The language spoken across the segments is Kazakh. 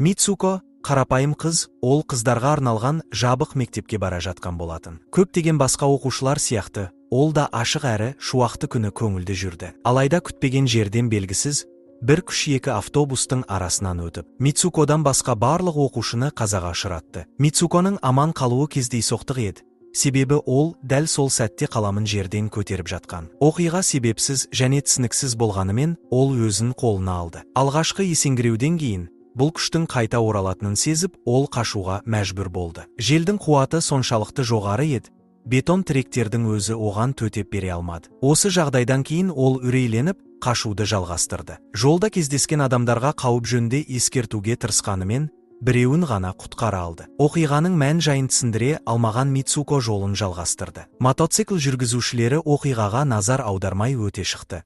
Мицуко қарапайым қыз, ол қыздарға арналған жабық мектепке бара жатқан болатын. Көптеген басқа оқушылар сияқты, ол да ашық әрі шуақты күні көңілді жүрді. Алайда күтпеген жерден белгісіз бір күш екі автобустың арасынан өтіп, Мицукодан басқа барлық оқушыны қазаға ұшыратты. Мицуконың аман қалуы кездейсоқтық еді. Себебі ол дәл сол сәтте қаламын жерден көтеріп жатқан. Оқиға себепсіз және түсініксіз болғанымен, ол өзін қолына алды. Алғашқы есеңгіреуден кейін бұл күштің қайта оралатынын сезіп, ол қашуға мәжбүр болды. Желдің қуаты соншалықты жоғары еді, бетон тіректердің өзі оған төтеп бере алмады. Осы жағдайдан кейін ол үрейленіп, қашуды жалғастырды. Жолда кездескен адамдарға қауіп жөнінде ескертуге тырысқанымен, біреуін ғана құтқара алды. Оқиғаның мән жайын түсіндіре алмаған Мицуко жолын жалғастырды. Мотоцикл жүргізушілері оқиғаға назар аудармай өте шықты.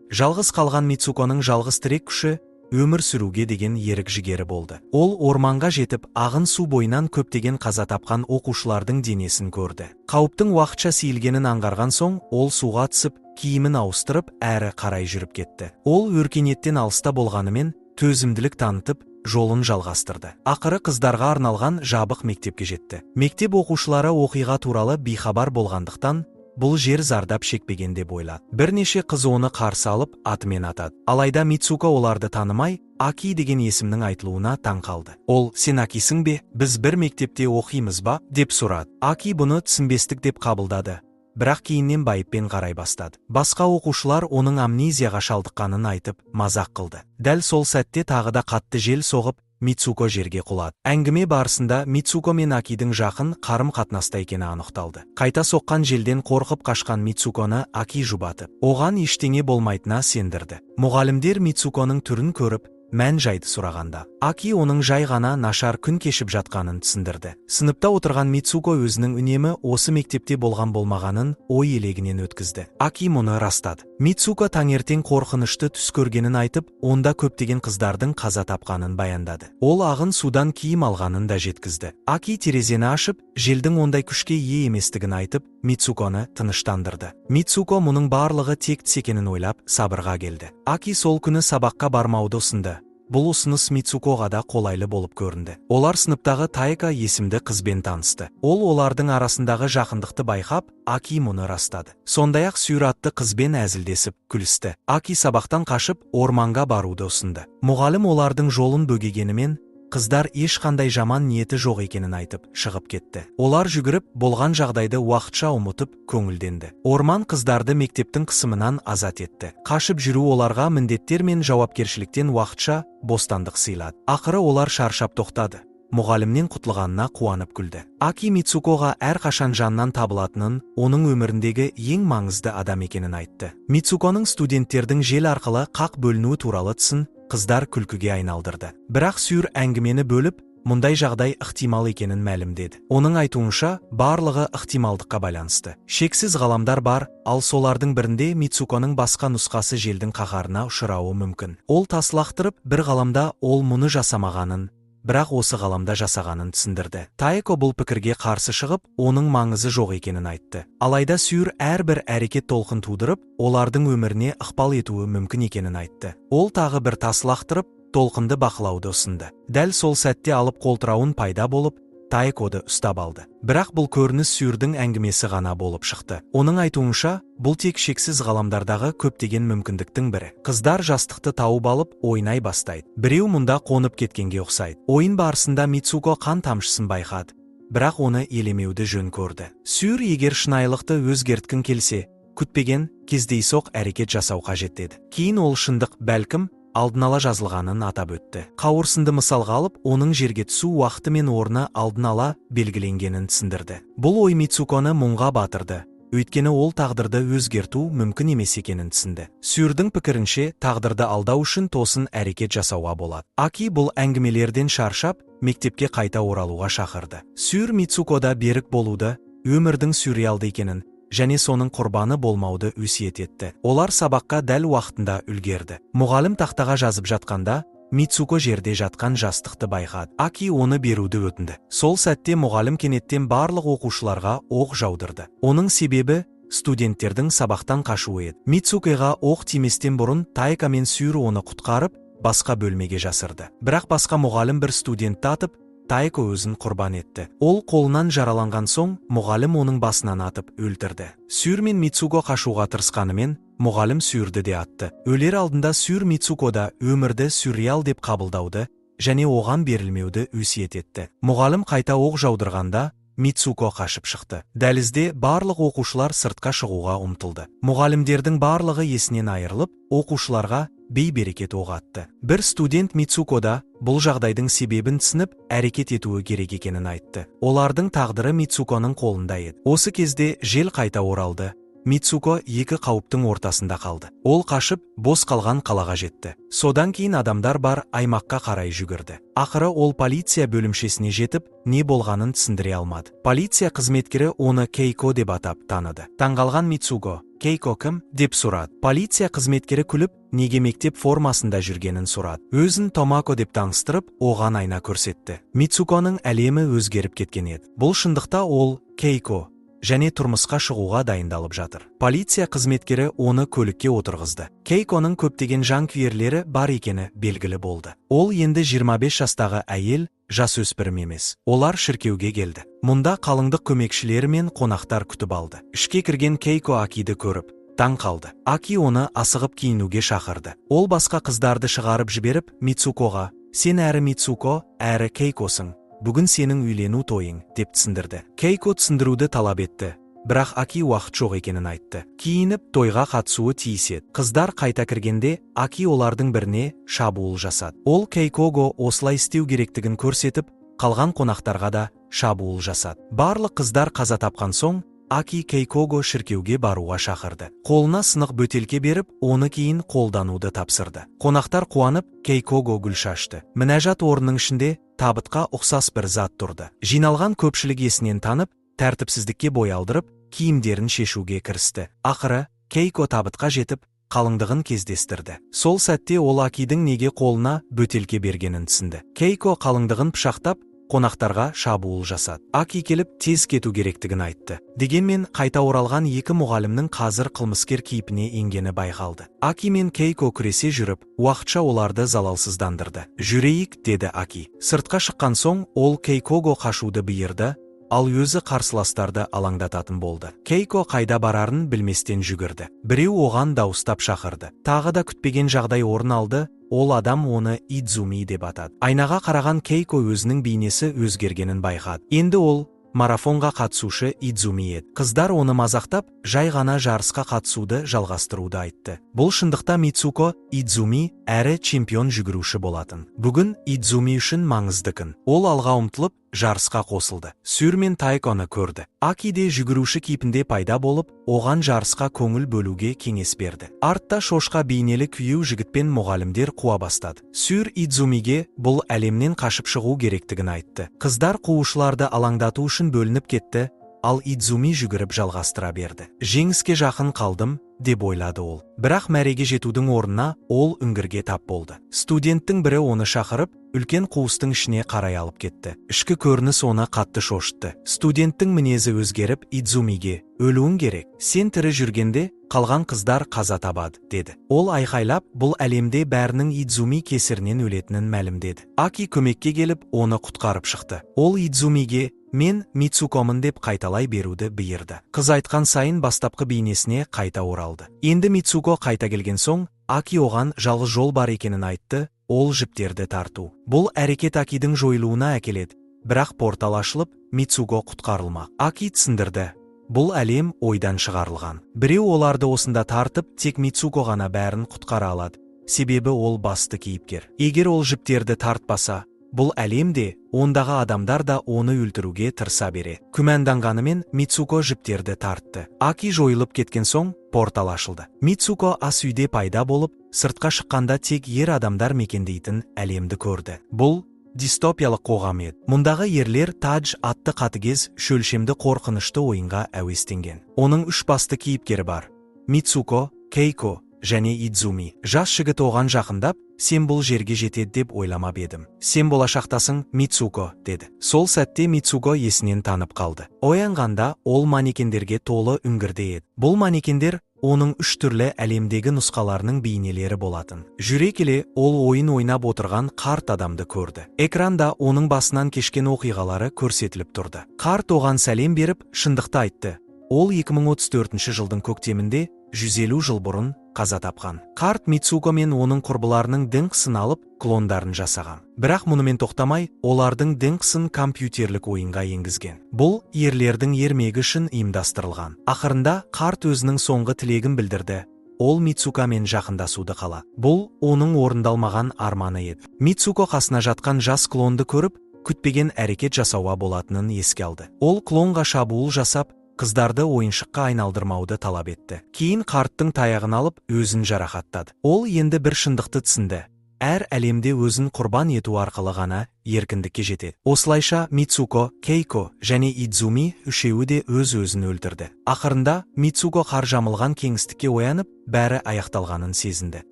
Жалғыз қалған Мицуконың жалғыз тірек күші өмір сүруге деген ерік жігері болды. Ол орманға жетіп, ағын су бойынан көптеген қаза тапқан оқушылардың денесін көрді. Қауіптің уақытша сейілгенін аңғарған соң, ол суға түсіп, киімін ауыстырып, әрі қарай жүріп кетті. Ол өркениеттен алыста болғанымен, төзімділік танытып, жолын жалғастырды. Ақыры қыздарға арналған жабық мектепке жетті. Мектеп оқушылары оқиға туралы бейхабар болғандықтан, бұл жер зардап шекпеген деп ойлады. Бірнеше қыз оны қарсы алып, атымен атады. Алайда Мицуко оларды танымай, Аки деген есімнің айтылуына таң қалды. Ол: «Сен Акисің бе? Біз бір мектепте оқимыз ба?» – деп сұрады. Аки бұны түсінбестік деп қабылдады. Бірақ кейіннен байыппен қарай бастады. Басқа оқушылар оның амнезияға шалдыққанын айтып, мазақ қылды. Дәл сол сәтте тағы да қатты жел соғып, Мицуко жерге құлады. Әңгіме барысында Мицуко мен Акидің жақын қарым-қатынаста екені анықталды. Қайта соққан желден қорқып қашқан Мицуконы Аки жұбатып, оған ештеңе болмайтынына сендірді. Мұғалімдер Мицуконың түрін көріп, мән жайды сұрағанда, Аки оның жай ғана нашар күн кешіп жатқанын түсіндірді. Сыныпта отырған Мицуко өзінің үнемі осы мектепте болған болмағанын ой елегінен өткізді. Аки мұны растады. Мицуко таңертең қорқынышты түс көргенін айтып, онда көптеген қыздардың қаза тапқанын баяндады. Ол ағын судан киім алғанын да жеткізді. Аки терезені ашып, желдің ондай күшке ие еместігін айтып, Мицуконы тыныштандырды. Мицуко мұның барлығы тек түс екенін ойлап, сабырға келді. Аки сол күні сабаққа бармауды ұсынды. Бұл ұсыныс Мицукоға да қолайлы болып көрінді. Олар сыныптағы Тайка есімді қызбен танысты. Ол олардың арасындағы жақындықты байқап, Аки мұны растады. Сондай-ақ Сүйір атты қызбен әзілдесіп, күлісті. Аки сабақтан қашып, орманға баруды ұсынды. Мұғалім олардың жолын бөгегенімен, қыздар ешқандай жаман ниеті жоқ екенін айтып, шығып кетті. Олар жүгіріп, болған жағдайды уақытша ұмытып, көңілденді. Орман қыздарды мектептің қысымынан азат етті. Қашып жүру оларға міндеттер мен жауапкершіліктен уақытша бостандық сыйлады. Ақыры олар шаршап тоқтады. Мұғалімнен құтылғанына қуанып күлді. Аки Мицукоға әрқашан жаннан табылатынын, оның өміріндегі ең маңызды адам екенін айтты. Мицуконың студенттердің жел арқылы қақ бөлінуі туралы түсін қыздар күлкіге айналдырды. Бірақ Сүйір әңгімені бөліп, мұндай жағдай ықтимал екенін мәлімдеді. Оның айтуынша, барлығы ықтималдыққа байланысты. Шексіз ғаламдар бар, ал солардың бірінде Мицуконың басқа нұсқасы желдің қаһарына ұшырауы мүмкін. Ол тас лақтырып, бір ғаламда ол мұны жасамағанын, бірақ осы ғаламда жасағанын түсіндірді. Таэко бұл пікірге қарсы шығып, оның маңызы жоқ екенін айтты. Алайда Сүйір әрбір әрекет толқын тудырып, олардың өміріне ықпал етуі мүмкін екенін айтты. Ол тағы бір тас лақтырып, толқынды бақылауды ұсынды. Дәл сол сәтте алып қолтырауын пайда болып, Таэкоды ұстап алды. Бірақ бұл көрініс Сүйірдің әңгімесі ғана болып шықты. Оның айтуынша, бұл тек шексіз ғаламдардағы көптеген мүмкіндіктің бірі. Қыздар жастықты тауып алып, ойнай бастайды. Біреу мұнда қонып кеткенге ұқсайды. Ойын барысында Мицуко қан тамшысын байқады, бірақ оны елемеуді жөн көрді. Сүйір егер шынайылықты өзгерткің келсе, күтпеген, кездейсоқ әрекет жасау қажет деді. Кейін ол шындық бәлкім алдын ала жазылғанын атап өтті. Қауырсынды мысалға алып, оның жерге түсу уақыты мен орны алдын ала белгіленгенін түсіндірді. Бұл ой Мицуконы мұңға батырды. Өйткені ол тағдырды өзгерту мүмкін емес екенін түсінді. Сүйірдің пікірінше, тағдырды алдау үшін тосын әрекет жасауға болады. Аки бұл әңгімелерден шаршап, мектепке қайта оралуға шақырды. Сүйір Мицукода берік болуды, өмірдің сюрреалды екенін және соның құрбаны болмауды өсиет етті. Олар сабаққа дәл уақытында үлгерді. Мұғалім тақтаға жазып жатқанда, Мицуко жерде жатқан жастықты байқады. Аки оны беруді өтінді. Сол сәтте мұғалім кенеттен барлық оқушыларға оқ жаудырды. Оның себебі студенттердің сабақтан қашуы еді. Мицукоға оқ тиместен бұрын Тайка мен Сүйір оны құтқарып, басқа бөлмеге жасырды. Бірақ басқа мұғалім бір студентті атып, Тайко өзін құрбан етті. Ол қолынан жараланған соң, мұғалім оның басынан атып өлтірді. Сюр мен Мицуко қашуға тырысқанымен, мұғалім Сюрді де атты. Өлер алдында Сюр Мицукода өмірді сюрреал деп қабылдауды және оған берілмеуді өсиет етті. Мұғалім қайта оқ жаудырғанда, Мицуко қашып шықты. Дәлізде барлық оқушылар сыртқа шығуға ұмтылды. Мұғалімдердің барлығы есінен айырылып, оқушыларға бейберекет оқ атты. Бір студент Мицукода бұл жағдайдың себебін түсініп, әрекет етуі керек екенін айтты. Олардың тағдыры Мицуконың қолында еді. Осы кезде жел қайта оралды. Мицуко екі қауіптің ортасында қалды. Ол қашып, бос қалған қалаға жетті. Содан кейін адамдар бар аймаққа қарай жүгірді. Ақыры ол полиция бөлімшесіне жетіп, не болғанын түсіндіре алмады. Полиция қызметкері оны Кейко деп атап таныды. Таңғалған Мицуко: «Кейко кім?» – деп сұрады. Полиция қызметкері күліп, неге мектеп формасында жүргенін сұрады. Өзін Томако деп таныстырып, оған айна көрсетті. Мицуконың әлемі өзгеріп кеткен еді. Бұл шындықта ол Кейко және тұрмысқа шығуға дайындалып жатыр. Полиция қызметкері оны көлікке отырғызды. Кейконың көптеген жанкүйерлері бар екені белгілі болды. Ол енді 25 жастағы әйел, жасөспірім емес. Олар шіркеуге келді. Мұнда қалыңдық көмекшілері мен қонақтар күтіп алды. Ішке кірген Кейко Акиді көріп, таң қалды. Аки оны асығып киінуге шақырды. Ол басқа қыздарды шығарып жіберіп, Мицукоға: «Сен әрі Мицуко, әрі Кейкосың. Бүгін сенің үйлену тойың», – деп түсіндірді. Кейко түсіндіруді талап етті. Бірақ Аки уақыт жоқ екенін айтты. Киініп, тойға қатысуы тиіс еді. Қыздар қайта кіргенде, Аки олардың біріне шабуыл жасады. Ол Кейкого осылай істеу керектігін көрсетіп, қалған қонақтарға да шабуыл жасады. Барлық қыздар қаза тапқан соң, Аки Кейкого шіркеуге баруға шақырды. Қолына сынық бөтелке беріп, оны кейін қолдануды тапсырды. Қонақтар қуанып, Кейкого гүл шашты. Мінәжат орнының ішінде табытқа ұқсас бір зат тұрды. Жиналған көпшілік есінен танып, тәртіпсіздікке бой алдырып, киімдерін шешуге кірісті. Ақыры Кейко табытқа жетіп, қалыңдығын кездестірді. Сол сәтте ол Акидің неге қолына бөтелке бергенін түсінді. Кейко қалыңдығын пышақтап, қонақтарға шабуыл жасады. Аки келіп, тез кету керектігін айтты. Дегенмен қайта оралған екі мұғалімнің қазір қылмыскер кейпіне енгені байқалды. Аки мен Кейко күресе жүріп, уақытша оларды залалсыздандырды. «Жүрейік», – деді Аки. Сыртқа шыққан соң, ол Кейкого қашуды бұйырды, ал өзі қарсыластарды алаңдататын болды. Кейко қайда барарын білместен жүгірді. Біреу оған дауыстап шақырды. Тағы да күтпеген жағдай орын алды, ол адам оны Идзуми деп атады. Айнаға қараған Кейко өзінің бейнесі өзгергенін байқады. Енді ол марафонға қатысушы Идзуми еді. Қыздар оны мазақтап, жай ғана жарысқа қатысуды жалғастыруды айтты. Бұл шындықта Мицуко Идзуми әрі чемпион жүгіруші болатын. Бүгін Идзуми үшін маңызды күн. Ол алға ұмтылып, жарысқа қосылды. Сүр мен Тайконы көрді. Аки де жүгіруші кейпінде пайда болып, оған жарысқа көңіл бөлуге кеңес берді. Артта шошқа бейнелі күйеу жігітпен мұғалімдер қуа бастады. Сүр Идзумиге бұл әлемнен қашып шығу керектігін айтты. Қыздар қуушыларды алаңдату үшін бөлініп кетті, ал Идзуми жүгіріп жалғастыра берді. «Жеңіске жақын қалдым», – деп ойлады ол. Бірақ мәреге жетудің орнына ол үңгірге тап болды. Студенттің бірі оны шақырып, үлкен қуыстың ішіне қарай алып кетті. Ішкі көрініс оны қатты шошытты. Студенттің мінезі өзгеріп, Идзумиге: «Өлуің керек. Сен тірі жүргенде қалған қыздар қаза табады», – деді. Ол айқайлап, бұл әлемде бәрінің Идзуми кесірінен өлетінін мәлімдеді. Аки көмекке келіп, оны құтқарып шықты. Ол Идзумиге «Мен Мицукомын» деп қайталай беруді бұйырды. Қыз айтқан сайын бастапқы бейнесіне қайта оралды. Енді Мицуко қайта келген соң, Аки оған жалғыз жол бар екенін айтты, ол жіптерді тарту. Бұл әрекет Акидің жойылуына әкеледі, бірақ портал ашылып, Мицуко құтқарылмақ. Аки түсіндірді: бұл әлем ойдан шығарылған. Біреу оларды осында тартып, тек Мицуко ғана бәрін құтқара алады. Себебі ол басты кейіпкер. Егер ол жіптерді тартпаса, бұл әлемде ондағы адамдар да оны өлтіруге тырыса бере. Күмәнданғанымен, Мицуко жіптерді тартты. Аки жойылып кеткен соң, портал ашылды. Мицуко ас үйде пайда болып, сыртқа шыққанда тек ер адамдар мекендейтін әлемді көрді. Бұл дистопиялық қоғам еді. Мұндағы ерлер Тадж атты қатыгез өлшемді қорқынышты ойынға әуестенген. Оның үш басты кейіпкері бар: Мицуко, Кейко және Идзуми. Жас жігіт оған жақындап: «Сен бұл жерге жетеді деп ойламап едім. Сен болашақтасың, Мицуко», – деді. Сол сәтте Мицуко есінен танып қалды. Оянғанда ол манекендерге толы үңгірде еді. Бұл манекендер оның үш түрлі әлемдегі нұсқаларының бейнелері болатын. Жүре келе ол ойын ойнап отырған қарт адамды көрді. Экранда оның басынан кешкен оқиғалары көрсетіліп тұрды. Қарт оған сәлем беріп, шындықты айтты. Ол 2034 жылдың көктемінде, 150 жыл бұрын қаза тапқан. Қарт Мицуко мен оның құрбыларының ДНК-сын алып, клондарын жасаған. Бірақ мұнымен тоқтамай, олардың ДНК-сын компьютерлік ойынға енгізген. Бұл ерлердің ермегі үшін ұйымдастырылған. Ақырында қарт өзінің соңғы тілегін білдірді. Ол Мицукамен жақындасуды қалады. Бұл оның орындалмаған арманы еді. Мицуко қасына жатқан жас клонды көріп, күтпеген әрекет жасауға болатынын еске алды. Ол клонға шабуыл жасап, қыздарды ойыншыққа айналдырмауды талап етті. Кейін қарттың таяғын алып, өзін жарақаттады. Ол енді бір шындықты түсінді: әр әлемде өзін құрбан ету арқылы ғана еркіндікке жетеді. Осылайша Мицуко, Кейко және Идзуми үшеуі де өз өзін өлтірді. Ақырында Мицуко қар жамылған кеңістікке оянып, бәрі аяқталғанын сезінді.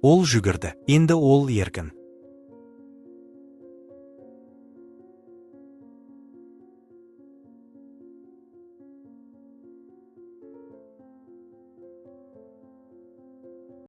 Ол жүгірді. Енді ол еркін.